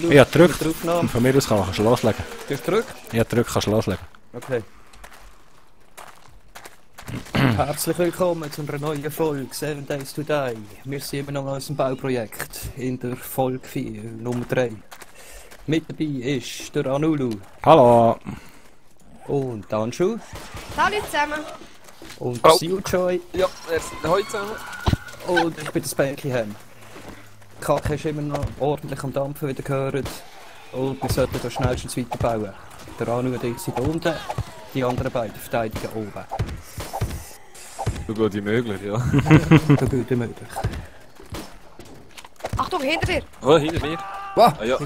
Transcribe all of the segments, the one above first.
du? Ich hab gedrückt. Draufgenommen. Von mir aus kannst du loslegen. Du hast gedrückt? Ich hab gedrückt, kannst du loslegen. Okay. Herzlich willkommen zu einer neuen Folge 7 Days to Die. Wir sind immer noch an unserem Bauprojekt in der Folge 4, Nummer 3. Mit dabei ist der Anulu Hallo. und der Anschu Hallo zusammen. und Oh. Siljoy Ja, heute zusammen. und ich bin der Spankyham. Die Kacke ist immer noch ordentlich am Dampfen, wie ihr gehört. Und wir sollten da schnellstens weiterbauen. Der Anu und ich sind unten, die anderen beiden verteidigen oben. So gut wie möglich, ja. So gut wie möglich. Achtung, hinter dir. Oh, hinter mir. Wow! Ah, ja.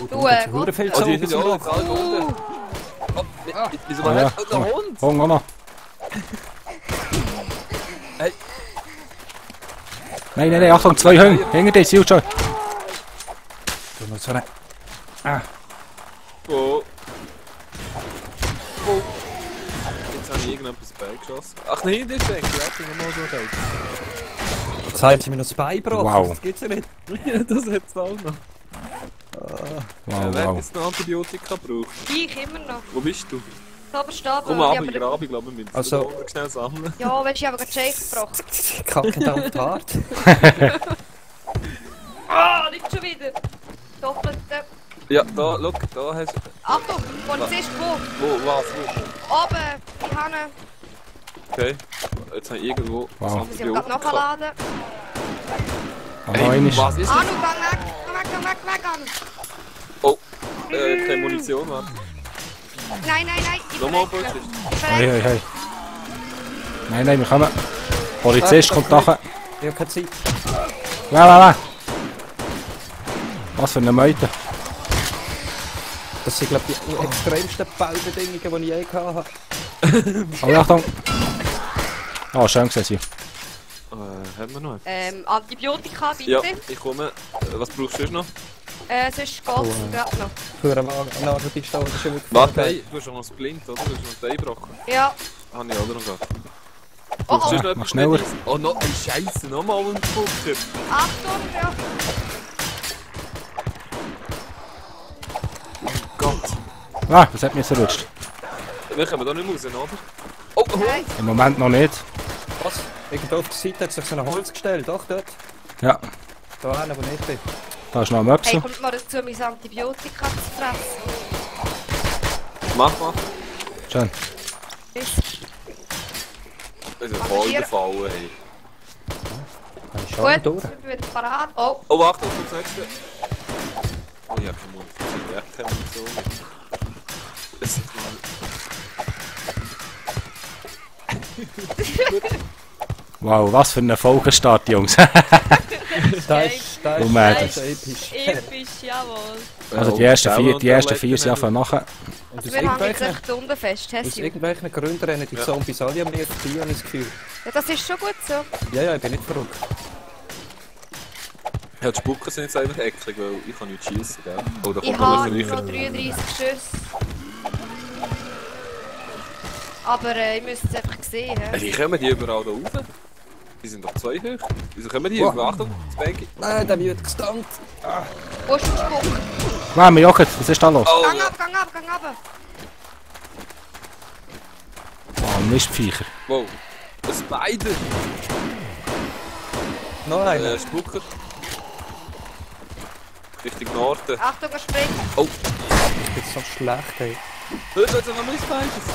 Du, Hure viel Oh, die Zogen sind sind ja da. alle alle unten. Oh, wieso Ah, war ja. das? Oh, der Hund! Komm, noch. Hey. Nein, Achtung, 2 Hunde. Hinter dir, Siljo. Du musst so eine... Ah, Oh. Oh. Jetzt habe ich irgendetwas beigeschossen. Ach, nein, hinter ist der. Ja, ich bin mal so weit. jetzt haben sie mir noch das Bein gebrochen. Wow. Das gibt's ja nicht. Ja, das hat es auch noch. Wow, Wer hat wow. jetzt noch Antibiotika gebraucht? Ich immer noch. Wo bist du? Da oben steht Komm noch. ab, Ja, ich aber- grabe, ich glaube, wir müssen Also- da schnell sammeln. Ja, weißt du, ich habe gerade Shake gebrochen. Die Kacke dampft hart. Ah, nicht schon wieder. Doppelte. Ja, da, schau, da hast du... Achtung, Polizist, wo? Wo, was, wo? Oben, die Hanne. Okay. Jetzt habe ich irgendwo... Wow. Sie haben gerade nachgeladen. Noch einmal. Was ist Anu, das? geh weg, Anu. Oh, keine Munition, warte. Nein, ich Nochmal, verrecke. Polizist. Ich verrecke. Hey. Nein, wir kommen. Polizist kommt nachher. Ich habe keine Zeit. Wow. Was für eine Meute. Das sind, glaube ich, die extremsten Baubedingungen, die ich je gehabt habe. Oh, Achtung. Ah, schön gesehen, Sie. Haben wir noch? Antibiotika, bitte. Ja, ich komme. Was brauchst du noch? Sonst geht's gerade noch. Für eine Nagelpistole ist schon wirklich... Warte, hey, du hast schon noch Splint, oder? Du hast noch den gebrochen. Ja. Habe ich auch noch gehabt. Oh, Sonst noch oh. etwas mach schneller. Nettes? Oh, noch ein Scheiße, nochmal ein Fucker. Achtung, ja. Gott. Ah, das hat mich so rutscht. Wir kommen da nicht raus, oder? Oh, Hund! Nein. Im Moment noch nicht. Was? Irgendwo auf der Seite hat sich so ein Holz gestellt, doch dort. Ja, Da hinten, wo ich bin. da ist noch ein Hey, Möpsel. kommt mal dazu, mein Antibiotika zu fressen. Mach. Schön. Das ist voll der Fall, hey. Habe ich schon Gut, durch. ich bin wieder parat. Oh, Oh, Achtung, das nächste. Oh, ich hab keine Munition. Ich hab keine Munition. Das ist Wow, was für ein Folgenstart, Jungs. Da Oh, Mann. ist episch. episch, jawohl. Also die ersten vier sind einfach nachher. Und aus Wir hängen jetzt irgendwelchen, echt unten fest, aus Hessi. irgendwelchen Gründen rennen die Zombies alle an mir vorbei, habe ich das Gefühl. Ja, das ist schon gut so. Ja, ich bin nicht verrückt. Ja, die Spucken sind jetzt einfach eklig, weil ich kann nicht schiessen, gell? Oh, da Ich kommt habe noch noch ein 33 Schüsse. Aber ich müsste es einfach sehen. He? Wie kommen die überall da rauf? Die sind doch 2 hoch. Wieso kommen die Wow. über? Achtung, das Bänke. Nein, der wird gestankt. Wo ist der Spuck? Wow, wir jocken. Was ist da los? Oh, Gang ja. ab, gang ab, gang ab. Oh, Mistviecher. Wow. Ein Spider. Noch einer. Spucker. Richtung Norden. Achtung, er springt. Oh, Das ist so schlecht, ey. hört jetzt noch mehr Spiders.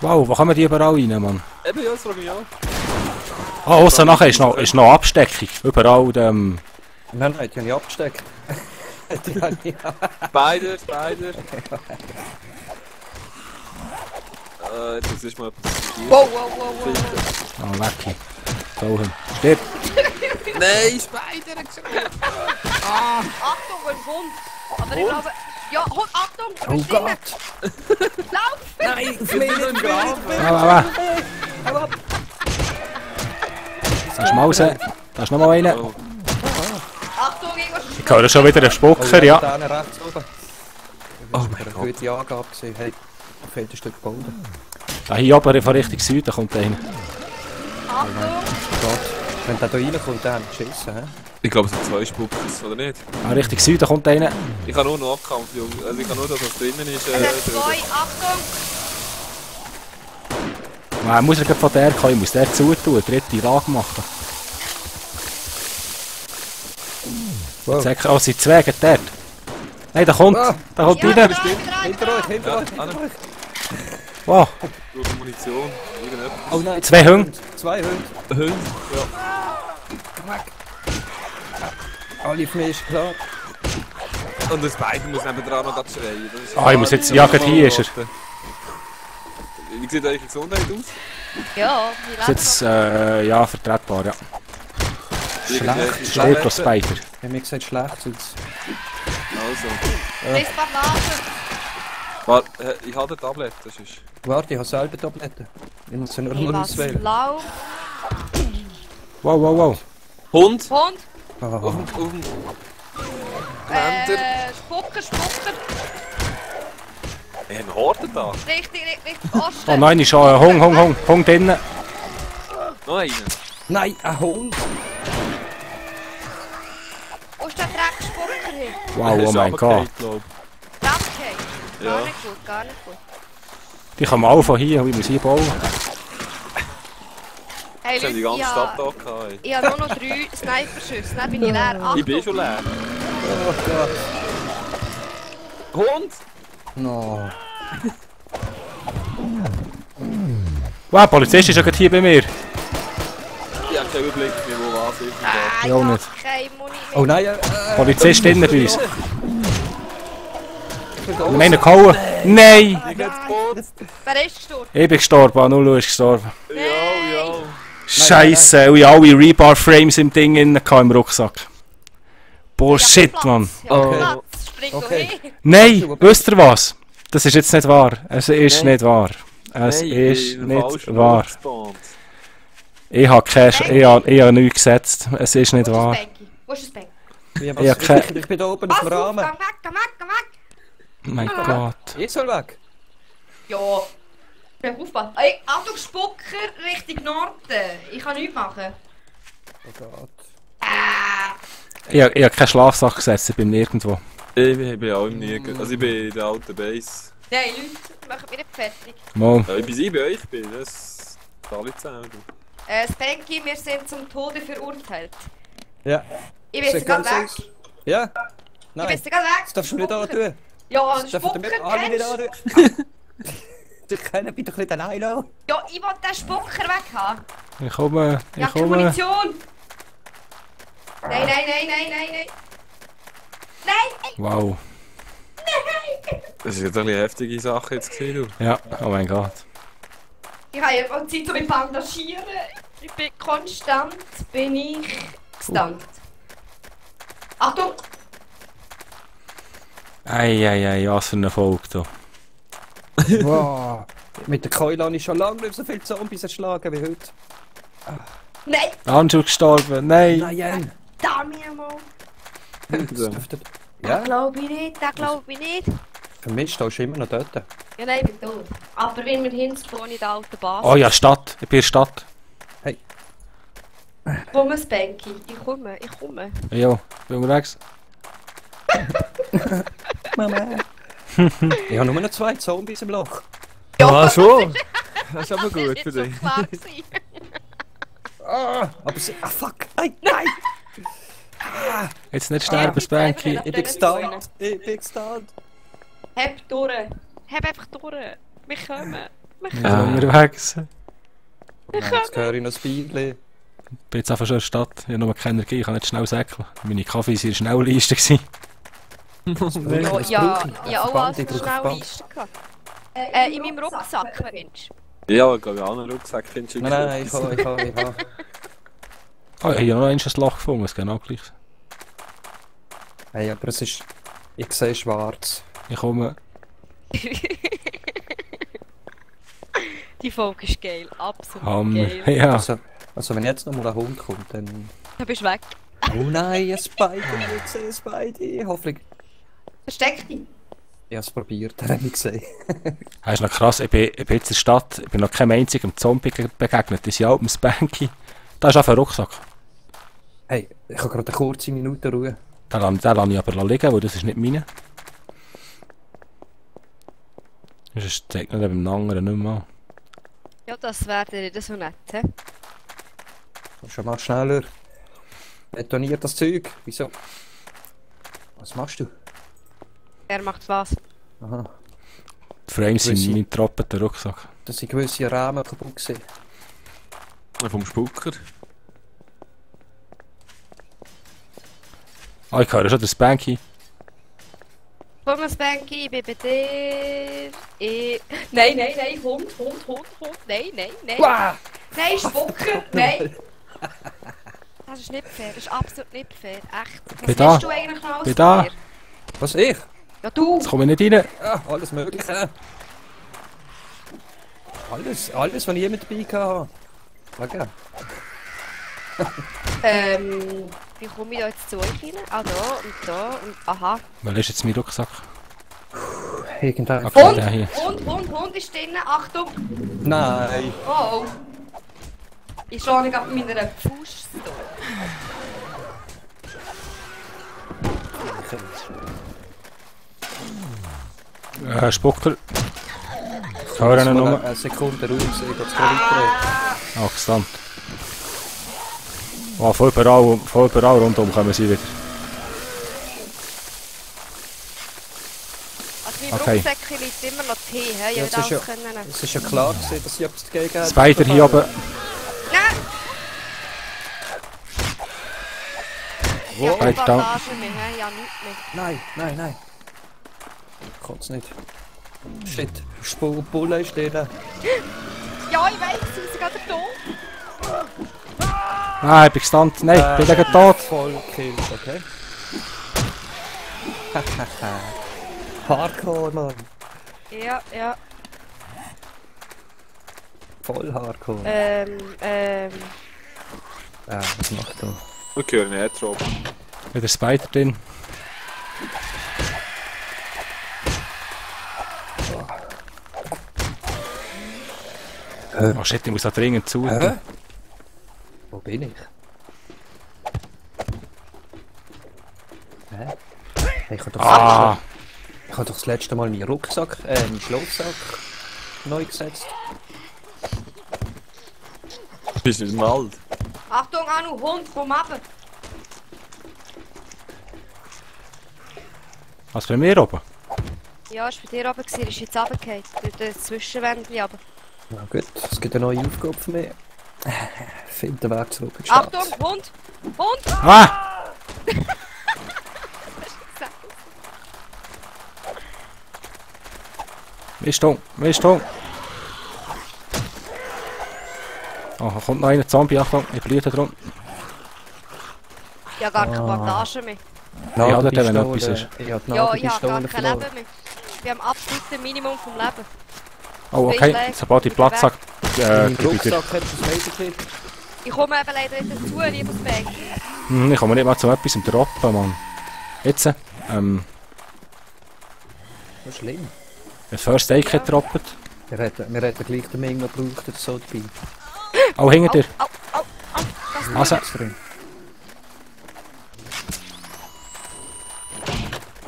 Wow, wo kommen die überall rein, Mann? Eben, ja, das frage ich auch. Ah, außer nachher ist noch Absteckung. Überall, Nein, die habe ich abgesteckt. Die habe ich Spider. Jetzt ist mal etwas. Wow. Oh, Lucky. So hin. Stirb. Nein, Spider! Achtung, ein Hund. Aber ich glaube... Ja, Hund, Achtung, Oh Stimme. Gott! Lauf! Nein, Ich bin noch im Graben. Hau ab! Da ist Mause. Da ist noch mal einer. Oh. Achtung, irgendwas... Ich höre schon wieder einen Spucker, ja. Da rechts oben. Oh Das mein war eine Gott. gute Angabe gewesen. Hey, da fehlt ein Stück Boden. Da hier oben von Richtung Süden kommt einer. Achtung. Gott, wenn der da reinkommt, dann haben wir geschissen, hä? Ich glaube, es sind 2 Spuckers, oder nicht? Ah, Richtung Süden kommt einer. Ich kann nur Nahkampf, Junge. Also ich kann nur das, was drinnen ist. Es sind 2, Achtung! Man muss ja gerade von der kommen, ich muss der zutun, dritte Lage machen. Wow. Sag, oh, sind 2 geht dort. Nein, da kommt Ah. rein. Hinter euch, hinter euch. Wow, Durch Munition, irgendetwas. Oh nein, 2 Hunde. 2 Hunde. Hunde? Ja. Alle auf mich ist klar. Und das Beide muss nebendran noch grad schreien. Das ist Ah, ich muss jetzt, ja, gerade hier ist er. Wie sieht eure Gesundheit aus? Ja, Ist jetzt, ja, vertretbar, ja. Schlecht. Steht Spider. Ich hab mir gesagt, schlecht sonst. Also. Bis Bananen! Warte, ich habe eine Tablette, das ist... Warte, ich habe selber Tabletten. Ich muss sie nur Ich mal was auswählen. lauf. Wow, wow, wow. Hund! Hund! Ah, Auf dem... Länder! Spucker! Ich habe einen Horden da. Richtig Osten! Oh nein, ist schon ein Hung drinnen. Noch einen. nein, ein Hund! Wo ist der Dreckspucker hin? Wow, oh mein Gott. Rampcake! Ja. Gar nicht gut. Die kann man auch von hier, ich muss hier bauen. Hey Ich habe die Leute, ganze Stadt da gehabt. ich habe nur noch 3 Sniperschüsse, dann bin ich leer. Achtung. Ich bin schon leer. Oh Gott. Hund! No. Wow, der Polizist ist ja gerade hier bei mir. Ich habe keinen Überblick mehr, wo was ist. Ah, Ja, auch ich nicht. habe keine Muni mehr. Oh nein, Polizist drinnen bei uns. ich Und einer gehauen. Nein! Ich gehe zu Boot. Wer ist gestorben? Ich bin gestorben, Anulu ist gestorben. Ja. Scheiße, und ich alle Rebar-Frames im Ding innen im Rucksack. Bullshit, Ja, Mann. Ja, Okay. Platz, spring doch Okay. hin. Nein, wisst ihr was? Das ist jetzt nicht wahr. Es ist Nein. nicht wahr. Es Nein, ist ich bin nicht falsch wahr. gespawnt. Ich habe hab nichts gesetzt. Es ist nicht Wo ist wahr. das Banky? Wo ist das Banky? Wie, Ja, was? Ich bin da oben auf Was? dem Rahmen. Gang weg, gang weg, gang weg! Mein Gott. Ich soll weg. Ja. Ich aufpassen. Ey, Achtung, Spucker Richtung Norden. Ich kann nichts machen. Oh Gott. Ich habe keine Schlafsache gesetzt, ich bin nirgendwo. Ich bin auch im Nirgend. Also ich bin in der alten Base. Nein, Leute, machen wir nicht fertig. Mal. Ja, ich bei euch bin, das alle zusammen. Spanky, wir sind zum Tode verurteilt. Ja. Ich bin jetzt gerade weg. Ja? Ich bin Nein. jetzt gerade weg. Das darfst du nicht antun. Ja, Das dürfen Spucker, wir alle nicht kennst du? antun. Ich kann bitte ein bisschen allein lassen. Ja, ich will den Spucker weg haben. Ich komme, Ja, ich keine komme. Munition. Nein. Nein! Wow. Das ist jetzt eine heftige Sache jetzt gewesen, Ja, oh mein Gott. Ich habe ja Zeit, um mich zu bandagieren. Ich bin konstant, bin ich gestunt. Achtung! Eieiei, was für eine Folge da. Wow. Mit der Keule habe ich schon lange nicht so viele Zombies erschlagen wie heute. Nein! Handschuh gestorben, nein. Nein. Da mir mal! Das du. dürfte... Das Ja? glaube ich nicht, das glaube ich nicht. Für mich stehst du immer noch dort. Ja, nein, ich bin tot. Aber wenn wir hinten in der alten Basis. Oh ja, Stadt, ich bin in der Stadt. Komm, Spanky. Ich komme. Ja, bin unterwegs. Mama. Ich habe nur noch 2 Zombies im Loch. Ja, schon. Das ist aber gut für So dich. klar gewesen. Ah, aber sie... Ah, fuck. Nein. Jetzt nicht sterben, Spanky. Ich bin gestunt. Ich bin gestunt. Heb durch. Heb einfach durch. Wir kommen. Ich bin unterwegs. Jetzt höre ich noch das Bierchen. Ich bin jetzt einfach schon in der Stadt. Ich habe nur keine Energie, ich kann nicht schnell säckeln. Meine Kaffee waren in der Schnellliste gewesen. Oh, Was ja, brauche ich? ja, auch Verband, als ich brauche schnell Verband. Liste gehabt. In meinem Rucksack, Mensch. Ja, ich glaube, auch einen Rucksack findest du. Nein, ich habe. Oh, ich habe noch ein Loch gefunden, es geht auch gleich. Hey, aber es ist... Ich sehe schwarz. Ich komme. Die Folge ist geil, absolut geil. Ja. Also wenn jetzt noch mal ein Hund kommt, dann... Du bist weg. Oh nein, ein Spidey, ich sehe ein Spidey. Hoffentlich... Versteck dich. Ich habe es probiert, er hat mich gesehen. Das ist noch krass, ich bin jetzt in der Stadt, ich bin noch keinem einzigen Zombie begegnet. Die sind auch mit dem Spanky. Da ist einfach ein Rucksack. Hey, Ich habe gerade eine kurze Minute Ruhe. Den lasse ich aber liegen, weil das ist nicht meine. Sonst zeigt er beim anderen nicht mehr an. Ja, das wäre dir nicht so nett, hä? Schon mal schneller. Betoniert das Zeug. Wieso? Was machst du? Er macht was. Aha. Die Frames sind Grüße. in meinem troppeten Rucksack. Da sind gewisse Rahmen kaputt gewesen. Vom Spucker. Ah, ich höre schon den Spanky. Komm, Spanky, ich bin bei dir. Nein, nein, nein, Hund. Nein. Wow! Nein, Spucker, nein. Das ist nicht fair, das ist absolut nicht fair, echt. Was Bin da. hast du eigentlich noch alles Bin da. fair? Was, ich? Ja, du. Jetzt komme ich nicht rein. Ja, alles Mögliche. Alles, was ich mit dabei hatte. Okay. Wie komme ich da jetzt zu euch rein? Ah, da und aha. Weil ist jetzt mein Rucksack? Irgendein... Okay, der hier. Hund ist drin, Achtung. Nein! Oh. Ich schlage gerade mit meiner Faust Spucker. Ich höre ihn nur. Eine Sekunde ruhig, ich gehe es weiter. Ah, gestanden. Oh, voll überall rundum kommen sie wieder. Also mein Okay. Rucksäckchen liegt immer noch Tee, hä? Ich Ja, will das ist ja- alles können. Es ist ja klar gewesen, dass ich etwas dagegen habe. Spider hier oben. Nein! Ja, Wo? keine Halt da. Bandagen mehr, hä? Ja, nichts mehr. Nein. Ich kann es nicht. Shit, Bulle ist drin. Ja, ich weiß, sie sind gerade tot. Ah, ich bin gestanden. Nein, ich bin gleich tot. Voll killt, okay? Hardcore, Mann. Ja. Voll Hardcore. Was macht er? Ich höre nicht drauf. Wieder Spider drin. Oh shit, ich muss da dringend zu. Hä? Wo bin ich? Hä? Ich habe doch, ich habe doch das letzte Mal meinen Rucksack, meinen Schlafsack neu gesetzt. Bist du nicht alt? Achtung, Anu, Hund, komm ab. Was bei mir oben? Ja, ist bei dir oben gewesen, ist jetzt runtergefallen. Durch das Zwischenwändchen aber. Na gut, es gibt eine neue Aufgabe für mich. Find den Weg zurück in die Stadt. Achtung, Hund! Hund! Ah! Mistung. Oh, da kommt noch einer Zombie, Achtung, ich blühe drum. Ich habe gar keine Bandagen mehr. Ja, die dort, wenn Pistole- etwas ist. Ich habe die Ja, ich habe Nadelpistole gar kein verloren. Leben mehr. Ich bin am absoluten Minimum vom Leben. Oh, okay, sobald ich Platz habe, Mein gebe ich dir. Rucksack hat das Medikit. Ich komme eben leider nicht dazu, lieber Spanky. Ich komme nicht mal zu etwas im Droppen, Mann. Jetzt, Das ist schlimm. ein First Aid Kit droppt. Wir hätten gleich den Ming noch gebraucht oder so dabei. Oh, hinter dir. Au, das Also, Nichts drin.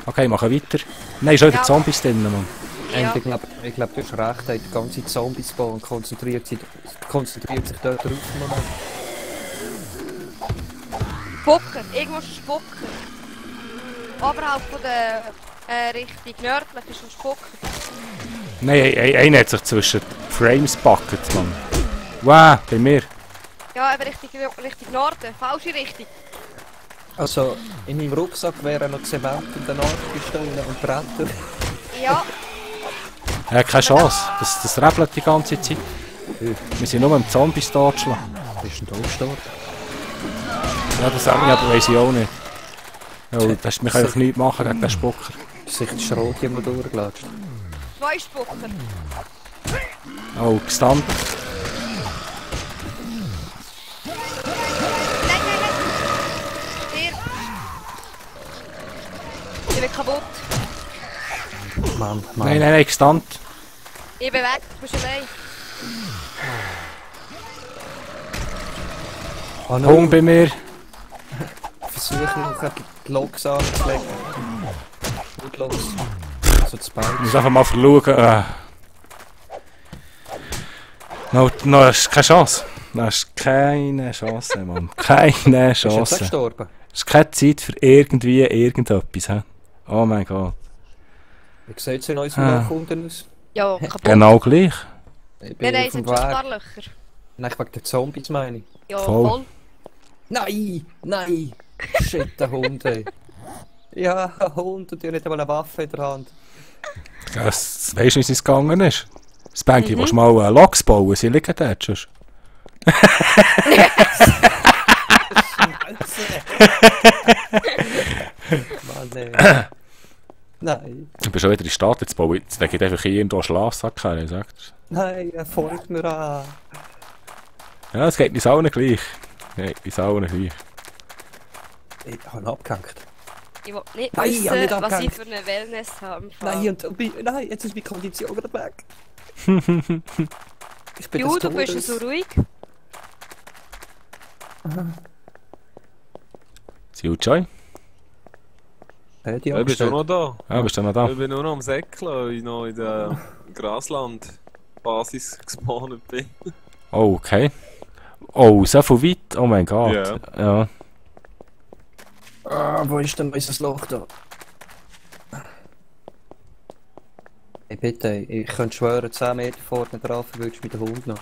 okay, machen weiter. Nein, schon wieder Ja. Zombies drin, Mann. Ja. Und ich glaub, du hast recht, der ganze Zombie-Spawn konzentriert sich dort drauf. Moment. Spucken, irgendwo ist ein Spucken. Oberhalb von der Richtung nördlich ist ein Spucken. Nein, einer hat sich zwischen die Frames gepackt, Mann. Wow, bei mir. Ja, eben Richtung Norden, falsche Richtung. Also, in meinem Rucksack wären noch Zement und eine Nadelpistole und Bretter. Ja, Er hat keine Chance. Das rebelt die ganze Zeit. Wir sind nur im Zombies totschlagen. Bist du denn da gestorben? Ja, das weiss ich auch nicht. Ja, wir können einfach nichts machen gegen den Spucker. Sich die Schrot immer durchgelatscht. 2 Spucker. Oh, gestanden. Nein. Stirb. Ich bin kaputt. Mann. Nein, gestanden. Ich bin weg, du bist allein. Oh, Hunger bei mir. versuche noch die Logs anzulegen. Gut Logs. Also das Ich Bein. muss einfach mal schauen. No, hast du keine Chance. Du hast keine Chance, Mann. Keine Bist du jetzt auch Chance. gestorben? Es ist keine Zeit für irgendwie irgendetwas. He? Oh mein Gott. Wie sieht es in unserem Loch unten aus? Ja, kaputt. Genau gleich. Ich bin Wir haben auf dem jetzt schon ein Weg. paar Löcher. Nein, wegen der Zombies meine ich. Ja, Voll. voll. Nein! Nein! Shit, der Hund, ey. Ja, ein Hund und die hat nicht einmal eine Waffe in der Hand. Weißt du, wie es gegangen ist? Spanky, willst du mal Loks bauen? Sie liegen dort schon. Mann, ey. Nein, Du bist schon wieder in die Stadt jetzt bauen. Jetzt lege ich einfach irgendwo einen Schlafsack her, ich sag dir's. nein, er folgt mir an. Ja, es geht in die Sauna gleich. Nee, in die Sauna gleich. Ich habe ihn abgehängt. Ich will nicht Nein, ich hab nicht wissen, was ich abgehängt. für eine Wellness habe. Nein, jetzt ist meine Kondition wieder weg. Ich bin Du, des du bist Todes. so ruhig. Siljoy? Hey, die Ich bin schon noch da. Ja, bist du noch da? Ich bin nur noch am Säckeln, weil ich noch in der Grasland-Basis gespawnt bin. Oh, okay. Oh, so viel weit? Oh mein Gott. Ja. Ja. Ah, wo ist denn unser Loch da? Hey, bitte, ich könnte schwören, 10 Meter vorne drauf würdest du mit dem Hund noch.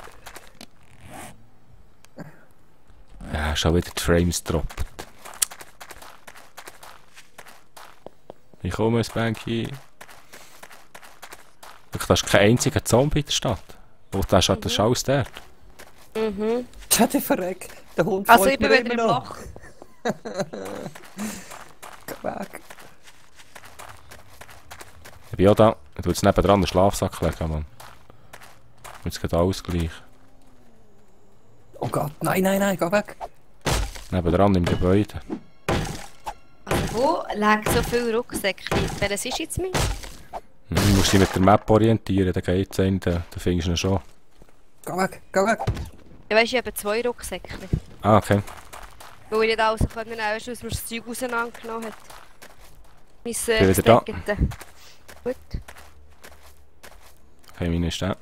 Ja, schon wieder die Frames droppt. Ich komme, Spanky. Da ist kein einziger Zombie in der Stadt. Oh, da ist das alles dort. Mhm. Tja, der Verreck, der Hund Also folgt ich bin mir wieder im immer noch. Loch. Geh weg. Ich bin auch da. Ich tue jetzt nebendran den Schlafsack legen, Mann. Jetzt geht alles gleich. Oh Gott, nein, nein, nein, geh weg. Nebendran im Gebäude. Also wo liegen so viele Rucksäcke? Welches ist jetzt mein? Du musst dich mit der Map orientieren, dann geht's einen, dann findest du ihn schon. Geh weg, geh weg. Ja, weisst du, ich habe 2 Rucksäcke. Ah, okay. Weil ich nicht alles nehmen konnte, weil man das Zeug auseinandergenommen hat. Mein Bin wieder da. Steckete. Gut. Okay, meine ist da.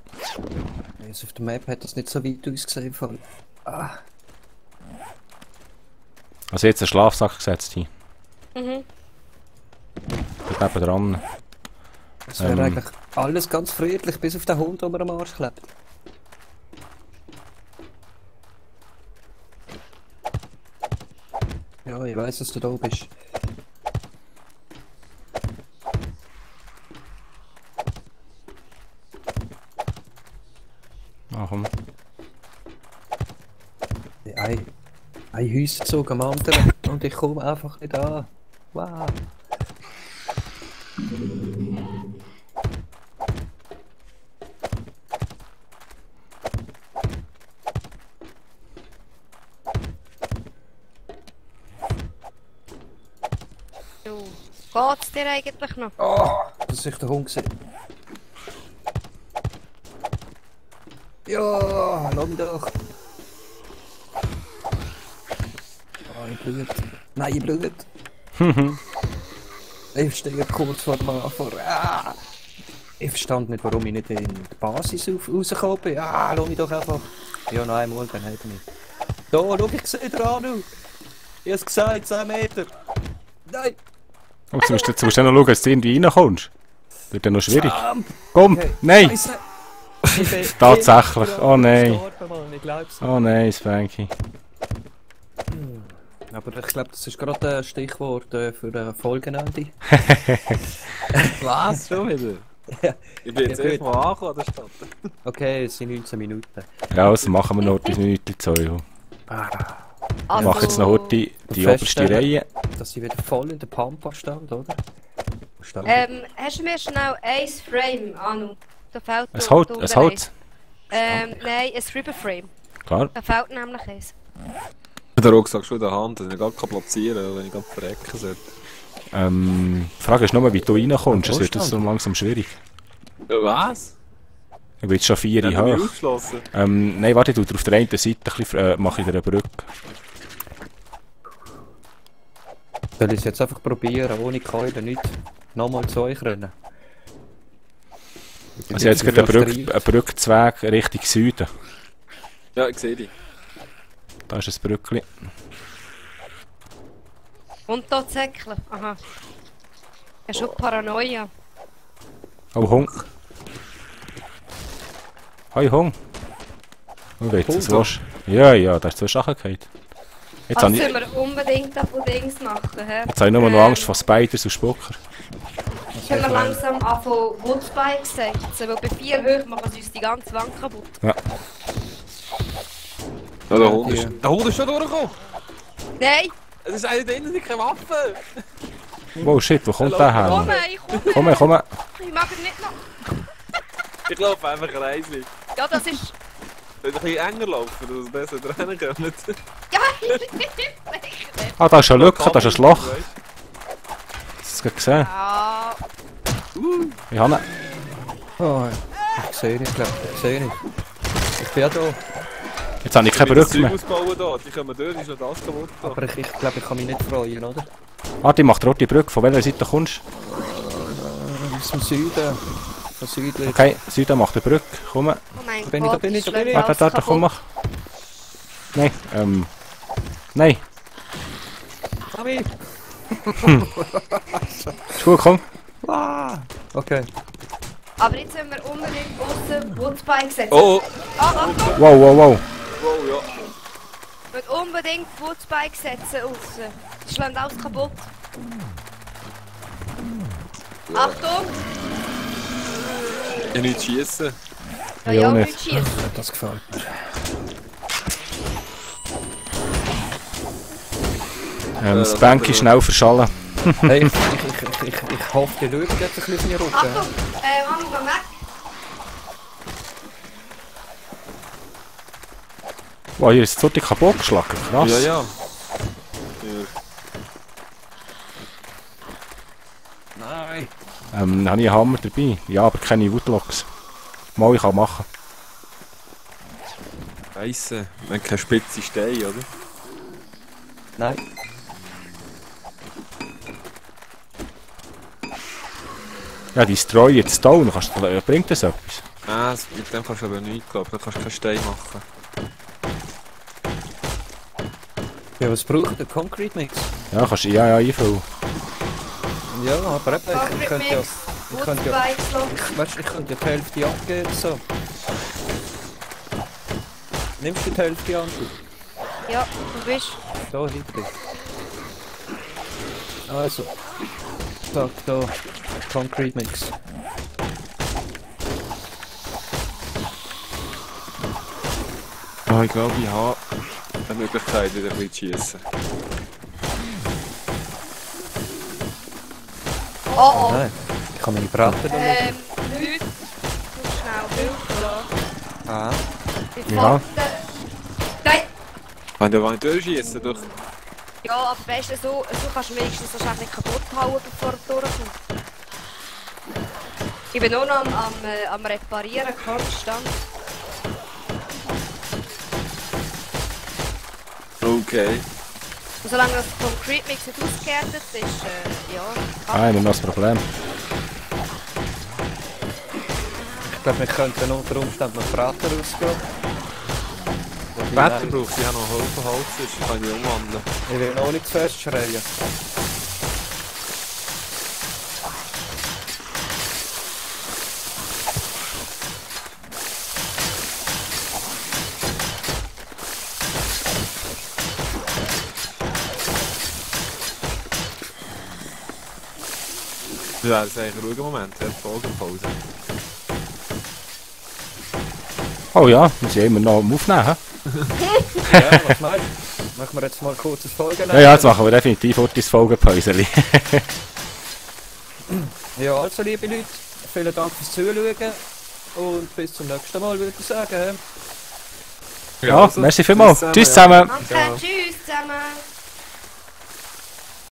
Also auf der Map hat das nicht so weit ausgesehen. Von... Ah, Also jetzt einen Schlafsack gesetzt hier. Mhm. Dort nebendran. es wäre eigentlich alles ganz friedlich, bis auf den Hund, der mir am Arsch klebt. Ja, ich weiss, dass du da bist. Ah, komm. Ein Häuserzug am anderen und ich komme einfach nicht an. Wow. Du, geht's dir eigentlich noch? Oh, das ist der Hund gesehen. Ja, lass mich doch. Oh, ich blüht. Nein, ich blüht. Ich stehe kurz vor dem Anfang. Ah. Ich verstand nicht, warum ich nicht in die Basis rausgekommen bin. Ah, lass mich doch einfach. Ja, noch einmal, dann hat er mich. Da, schau, ich sehe den Anu. Ich hab's gesagt, 10 Meter. Nein. Oh, jetzt musst du dann noch schauen, dass du irgendwie reinkommst. Wird dann noch schwierig. Jump. Komm! Okay. Nein! Scheisse. Ich bin Tatsächlich. immer Oh nein. gestorben, Mann, ich glaub's nicht. Oh nein, Spanky. Aber ich glaube, das ist gerade ein Stichwort für Folgenende. Was? Schon wieder? Ja. Ich bin jetzt Ja, erst gut. mal angekommen an der Stadt. Okay, es sind 19 Minuten. Ja, also machen wir noch die Minuten Zeug. Also, Ich mache jetzt noch heute die oberste Feststellen. Reihe. Dass sie wieder voll in der Pampa stand, oder? Stand. hast du mir schnell ein Frame, Anu? Da fehlt Es da hält, unten es hält. eins. Nein, ein Ribbon-Frame. Klar. Da fehlt nämlich eins. Der Rucksack schon in der Hand, dass ich gar nicht platzieren kann, wenn ich gerade verrecken sollte. Die Frage ist nur, wie du reinkommst. Es wird jetzt so langsam schwierig. Was? Ich bin jetzt schon 4 Ich habe mich hoch. ausgeschlossen. Nein, warte, ich tue dir auf der einen Seite ein bisschen, mache ich dir eine Brücke. Soll ich es jetzt einfach probieren, ohne Keule, nicht nochmal zu euch rennen? Also jetzt geht ein Brückzweig Richtung Süden. Ja, ich sehe dich. Da ist ein Brückli. Und da zäckeln. Aha. Ja, schon Paranoia. Oh, Hung. Hoi, Hung. Und jetzt, was willst du? Ja, da ist zwei Sachen gefallen. Jetzt Also habe ich, müssen wir unbedingt auf Dings machen, hä? jetzt habe ich nur noch Angst vor Spiders und Spucker. Können wir langsam anfangen Woodspikes setzen, weil bei 4 hoch machen sie uns die ganze Wand kaputt. Ja. Ja, der Hund ist schon durchgekommen. Nein! Es ist einer drinnen, keine Waffe. Wow, shit, wo kommt der Komm, her? ich Komm her, komm her. Ich mag ihn nicht noch. Ich laufe einfach reisig. Ja, das ist... Soll ich ein bisschen enger laufen, dass es besser rennen kann? Ja, ich nicht. Ah, da ist eine Lücke, da ist ein Loch. Hast du es gesehen? Ja... Ich habe ihn. Oh, ich sehe nicht, glaube ich. Ich sehe nicht. Ich bin ja da. Jetzt habe ich keine Brücke mehr. Ausbauen da. Die kommen durch, ist noch das kaputt. Da. Aber ich glaube, ich kann mich nicht freuen, oder? Warte, ich mache die rote Brücke. Von welcher Seite kommst Aus dem Süden. Von südlich. du? Okay, Süden macht eine Brücke. Komm. Oh mein bin ich, Gott, da bin ich, da bin schlimm, ich. alles Warte, komm, kaputt. mach. Nein, nein. Mami! Ist gut, komm. Ah! Okay. Aber jetzt müssen wir unbedingt aussen Woodspikes setzen. Oh, Achtung! Wow, wow, wow. wow, ja. Wir müssen unbedingt Woodspikes setzen aussen. Die schlagen alles kaputt. Achtung! Ich nicht schießen. Ja, Ja, ja, nicht. nicht schießen. Das gefällt mir. Das Bank ist schnell verschallen. Hey, ich hoffe, die Leute jetzt ein bisschen runter. Achtung! Mami, komm weg! Wow, hier ist es kaputt geschlagen. Krass. Ja, ja. Nein! Dann habe ich einen Hammer dabei. Ja, aber keine Woodlocks. Mal, ich kann machen. Scheisse, wenn keine spitze Steine, oder? Nein. Ja, die Destroy jetzt Stone. Bringt das etwas? Ah, mit dem kannst du aber nichts, glaube ich. Da kannst du keinen Stein machen. Ja, was braucht der Concrete Mix? Ja, kannst du ja einfüllen. Ja, aber eben, ich könnte ja... Ich könnte ja... Woodspikes lassen. Weißt du, ich könnte ja die Hälfte abgeben, so. Nimmst du die Hälfte an? Ja, du bist. Da hinten. Also. Zack, da. Concrete Mix. Ah, ich glaube, ich habe eine Möglichkeit, wieder ein bisschen zu schießen. Oh oh! Nein, ich kann meine Braten da nicht. Leute, du schnell Hilfe da. Ah. Ich Ja. fasse- Nein! Wenn du nicht durchschießen, doch. Ja, aber weißt du, so kannst du wenigstens wahrscheinlich kaputt hauen, bevor er durchkommt. Ich bin nur noch am Reparieren, konstant. Okay. Und solange das Concrete Mix nicht ausgehärtet ist, ja. Ah, immer noch das Problem. Ich glaube, wir könnten unter Umständen noch Braten rausgehen. Wetter braucht ich habe noch Haufen Holz, sonst kann ich umwandeln. Ich will auch nicht zu fest schreien. Ja, das ist eigentlich ein ruhiger Moment, ja, Folgenpause. Oh ja, wir sind immer noch am Aufnehmen. Ja, was meinst du? Machen wir jetzt mal kurz das Folgen. Ja, jetzt machen wir definitiv heute das Folgenpäuseli. Ja, also liebe Leute, vielen Dank fürs Zuschauen und bis zum nächsten Mal, würde ich sagen. Ja, merci vielmals. Tschüss zusammen. Danke, Ja. tschüss zusammen!